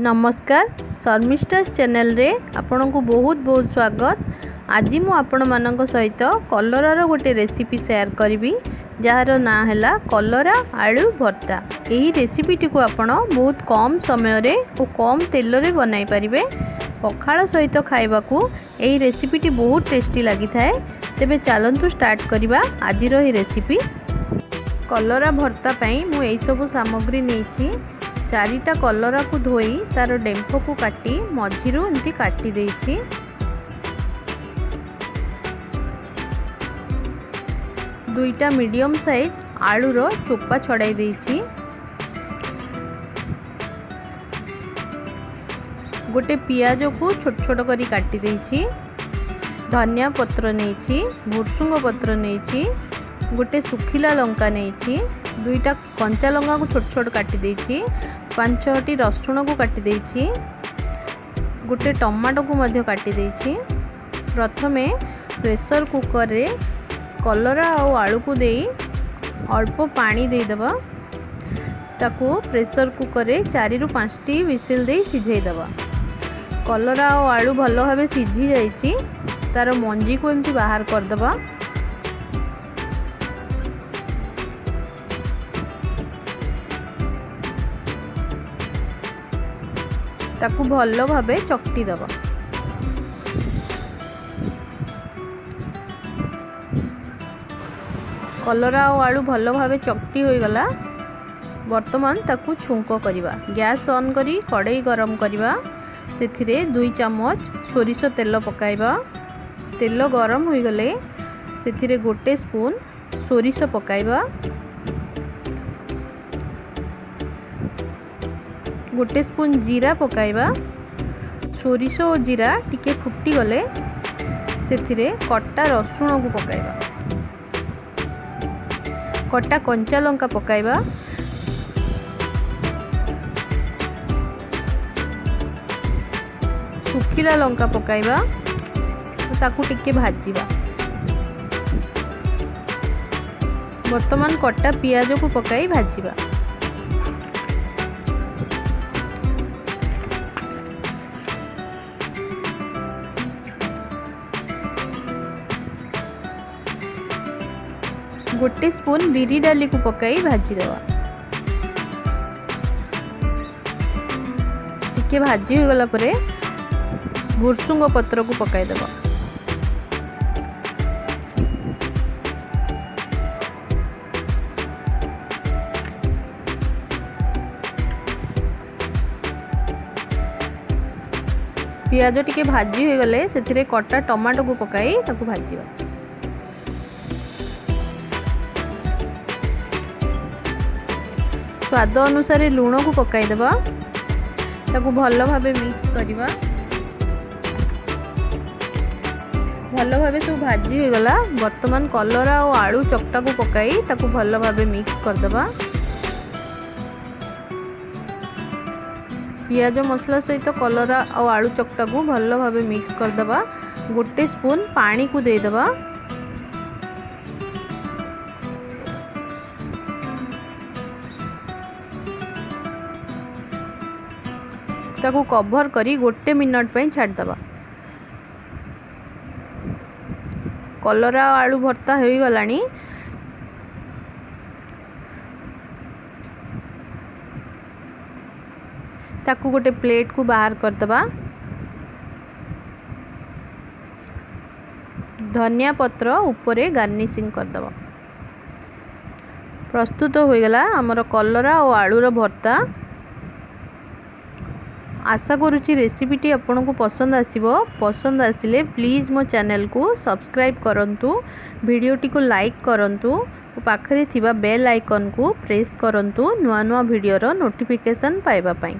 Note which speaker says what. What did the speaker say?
Speaker 1: ନମସ୍କାର, ଶର୍ମିଷ୍ଠାସ୍ ଚ୍ୟାନେଲରେ ଆପଣଙ୍କୁ ବହୁତ ବହୁତ ସ୍ୱାଗତ। ଆଜି ମୁଁ ଆପଣମାନଙ୍କ ସହିତ କଲରାର ଗୋଟେ ରେସିପି ସେୟାର କରିବି, ଯାହାର ନାଁ ହେଲା କଲରା ଆଳୁ ଭର୍ତ୍ତା। ଏହି ରେସିପିଟିକୁ ଆପଣ ବହୁତ କମ୍ ସମୟରେ ଓ କମ୍ ତେଲରେ ବନାଇ ପାରିବେ। ପଖାଳ ସହିତ ଖାଇବାକୁ ଏହି ରେସିପିଟି ବହୁତ ଟେଷ୍ଟି ଲାଗିଥାଏ। ତେବେ ଚାଲନ୍ତୁ ଷ୍ଟାର୍ଟ କରିବା ଆଜିର ଏହି ରେସିପି। କଲରା ଭର୍ତ୍ତା ପାଇଁ ମୁଁ ଏଇସବୁ ସାମଗ୍ରୀ ନେଇଛି। 4ଟା କଲରାକୁ ଧୋଇ ତାର ଡେମ୍ଫକୁ କାଟି ମଝିରୁ ଏମିତି କାଟି ଦେଇଛି। 2ଟା ମିଡ଼ିୟମ୍ ସାଇଜ୍ ଆଳୁର ଚୋପା ଛଡ଼ାଇ ଦେଇଛି। ଗୋଟେ ପିଆଜକୁ ଛୋଟ ଛୋଟ କରି କାଟି ଦେଇଛି। ଧନିଆ ପତ୍ର ନେଇଛି, ଭୁର୍ସୁଙ୍ଗ ପତ୍ର ନେଇଛି, ଗୋଟେ ଶୁଖିଲା ଲଙ୍କା ନେଇଛି, 2ଟା କଞ୍ଚା ଲଙ୍କାକୁ ଛୋଟ ଛୋଟ କାଟି ଦେଇଛି, 5-6ଟି ରସୁଣକୁ କାଟି ଦେଇଛି, ଗୋଟେ ଟମାଟୋକୁ ମଧ୍ୟ କାଟି ଦେଇଛି। ପ୍ରଥମେ ପ୍ରେସର କୁକରରେ କଲରା ଆଉ ଆଳୁକୁ ଦେଇ ଅଳ୍ପ ପାଣି ଦେଇଦେବା। ତାକୁ ପ୍ରେସର କୁକରରେ 4ରୁ 5ଟି ହ୍ୱିସିଲ୍ ଦେଇ ସିଝେଇ ଦେବା। କଲରା ଆଉ ଆଳୁ ଭଲ ଭାବେ ସିଝି ଯାଇଛି। ତାର ମଞ୍ଜିକୁ ଏମିତି ବାହାର କରିଦେବା। ତାକୁ ଭଲ ଭାବେ ଚକଟି ଦେବା। କଲରା ଆଉ ଆଳୁ ଭଲ ଭାବେ ଚକଟି ହୋଇଗଲା। ବର୍ତ୍ତମାନ ତାକୁ ଛୁଙ୍କ କରିବା। ଗ୍ୟାସ୍ ଅନ୍ କରି କଡ଼େଇ ଗରମ କରିବା। ସେଥିରେ 2 ଚାମଚ ସୋରିଷ ତେଲ ପକାଇବା। ତେଲ ଗରମ ହୋଇଗଲେ ସେଥିରେ 1 ସ୍ପୁନ୍ ସୋରିଷ ପକାଇବା। 1 ସ୍ପୁନ୍ ଜିରା ପକାଇବା। ସୋରିଷ ଓ ଜିରା ଟିକେ ଫୁଟିଗଲେ ସେଥିରେ କଟା ରସୁଣକୁ ପକାଇବା। କଟା କଞ୍ଚା ଲଙ୍କା ପକାଇବା। ଶୁଖିଲା ଲଙ୍କା ପକାଇବା। ତାକୁ ଟିକେ ଭାଜିବା। ବର୍ତ୍ତମାନ କଟା ପିଆଜକୁ ପକାଇ ଭାଜିବା। ଗୋଟେ ସ୍ପୁନ୍ ବିରି ଡାଲିକୁ ପକାଇ ଭାଜିଦେବା। ଟିକେ ଭାଜି ହୋଇଗଲା ପରେ ଭୁର୍ସୁଙ୍ଗ ପତ୍ରକୁ ପକାଇଦେବା। ପିଆଜ ଟିକେ ଭାଜି ହୋଇଗଲେ ସେଥିରେ କଟା ଟମାଟୋକୁ ପକାଇ ତାକୁ ଭାଜିବା। ସ୍ୱାଦ ଅନୁସାରେ ଲୁଣକୁ ପକାଇଦେବା। ତାକୁ ଭଲ ଭାବେ ମିକ୍ସ କରିବା। ଭଲ ଭାବେ ସବୁ ଭାଜି ହୋଇଗଲା। ବର୍ତ୍ତମାନ କଲରା ଆଉ ଆଳୁ ଚକଟାକୁ ପକାଇ ତାକୁ ଭଲ ଭାବେ ମିକ୍ସ କରିଦେବା। ପିଆଜ ମସଲା ସହିତ କଲରା ଆଉ ଆଳୁ ଚକଟାକୁ ଭଲ ଭାବେ ମିକ୍ସ କରିଦେବା। 1 ସ୍ପୁନ୍ ପାଣିକୁ ଦେଇଦେବା। ତାକୁ କଭର କରି 1 ମିନିଟ୍ ପାଇଁ ଛାଡ଼ିଦେବା। କଲରା ଆଉ ଆଳୁ ଭର୍ତ୍ତା ହୋଇଗଲାଣି। ତାକୁ ଗୋଟେ ପ୍ଲେଟ୍କୁ ବାହାର କରିଦେବା। ଧନିଆ ପତ୍ର ଉପରେ ଗାର୍ନିସିଂ କରିଦେବା। ପ୍ରସ୍ତୁତ ହୋଇଗଲା ଆମର କଲରା ଆଉ ଆଳୁର ଭର୍ତ୍ତା। ଆଶା କରୁଛି ରେସିପିଟି ଆପଣଙ୍କୁ ପସନ୍ଦ ଆସିବ। ପସନ୍ଦ ଆସିଲେ ପ୍ଲିଜ୍ ମୋ ଚ୍ୟାନେଲକୁ ସବସ୍କ୍ରାଇବ୍ କରନ୍ତୁ, ଭିଡ଼ିଓଟିକୁ ଲାଇକ୍ କରନ୍ତୁ ଓ ପାଖରେ ଥିବା ବେଲ୍ ଆଇକନ୍କୁ ପ୍ରେସ୍ କରନ୍ତୁ ନୂଆ ନୂଆ ଭିଡ଼ିଓର ନୋଟିଫିକେସନ୍ ପାଇବା ପାଇଁ।